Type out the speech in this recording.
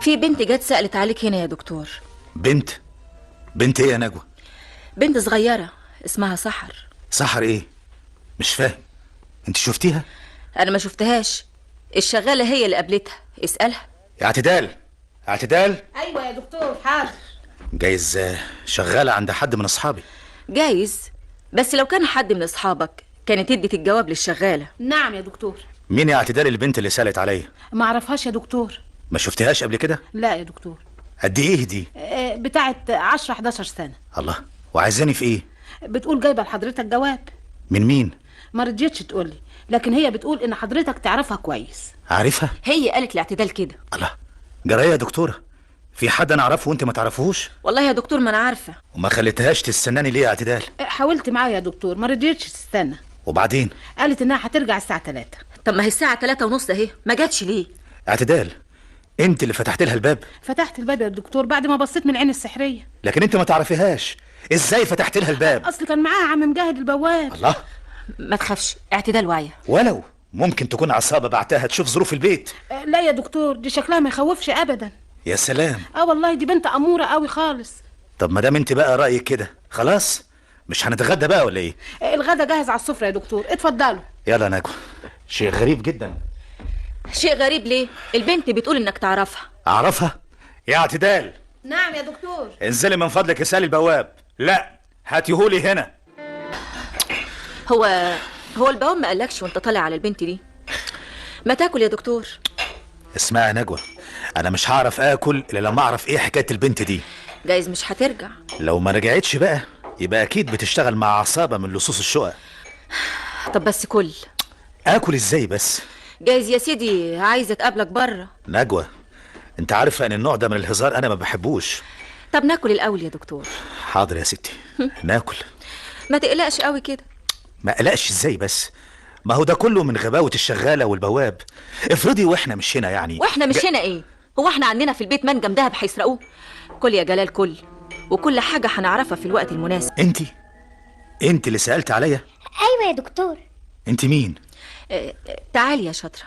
في بنت جت سألت عليك هنا يا دكتور. بنت؟ بنت ايه يا نجوى؟ بنت صغيرة اسمها سحر. سحر ايه؟ مش فاهم، انت شفتيها؟ انا ما شفتهاش، الشغالة هي اللي قابلتها، اسألها. يا اعتدال، اعتدال. ايوه يا دكتور، حاضر. جايز شغالة عند حد من اصحابي. جايز، بس لو كان حد من اصحابك كانت ادت الجواب للشغالة. نعم يا دكتور. مين يا اعتدال البنت اللي سألت عليا؟ ما اعرفهاش يا دكتور. ما شفتهاش قبل كده؟ لا يا دكتور. قد ايه دي؟ بتاعت 10 11 سنة. الله، وعايزاني في ايه؟ بتقول جايبه لحضرتك جواب. من مين؟ ما رضيتش تقولي، لكن هي بتقول ان حضرتك تعرفها كويس. عارفها؟ هي قالت لاعتدال كده. الله، جرايه يا دكتورة، في حد انا اعرفه وانت ما تعرفوش؟ والله يا دكتور ما انا عارفة. وما خليتهاش تستناني ليه يا اعتدال؟ حاولت معايا يا دكتور، ما رضيتش تستنى. وبعدين؟ قالت انها هترجع الساعة 3. طب ما هي الساعة 3:30 اهي، ما جاتش ليه؟ اعتدال، انت اللي فتحت لها الباب؟ فتحت الباب يا دكتور بعد ما بصيت من عين السحريه. لكن انت ما تعرفيهاش، ازاي فتحت لها الباب؟ اصل كان معاها عم مجاهد البواب. الله، ما تخافش، اعتدال واعية. ولو ممكن تكون عصابة بعتها تشوف ظروف البيت. لا يا دكتور، دي شكلها ما يخوفش ابدا. يا سلام. اه والله دي بنت اموره قوي خالص. طب ما دام انت بقى رايك كده خلاص، مش هنتغدى بقى ولا ايه؟ الغدا جاهز على السفرة يا دكتور، اتفضلوا. يلا ناكل. شيء غريب جدا. شيء غريب ليه؟ البنت بتقول انك تعرفها. اعرفها؟ يا اعتدال. نعم يا دكتور. انزلي من فضلك اسالي البواب. لا، هاتيهولي هنا. هو البواب ما قالكش وانت طالع على البنت دي؟ ما تاكل يا دكتور. اسمعي يا نجوى، انا مش هعرف اكل الا لما اعرف ايه حكاية البنت دي. جايز مش هترجع. لو ما رجعتش بقى يبقى اكيد بتشتغل مع عصابة من لصوص الشقق. طب بس كل. اكل ازاي بس؟ جايز يا سيدي عايزه تقابلك بره. نجوى، انت عارفه ان النوع ده من الهزار انا ما بحبوش. طب ناكل الاول يا دكتور. حاضر يا ستي، ناكل. ما تقلقش قوي كده. ما قلقش ازاي بس؟ ما هو ده كله من غباوه الشغاله والبواب. افرضي واحنا مش هنا يعني. واحنا مش هنا ايه؟ هو احنا عندنا في البيت منجم دهب هيسرقوه؟ كل يا جلال كل، وكل حاجة هنعرفها في الوقت المناسب. انت اللي سالت عليا؟ ايوه يا دكتور. انت مين؟ تعالي يا شاطرة.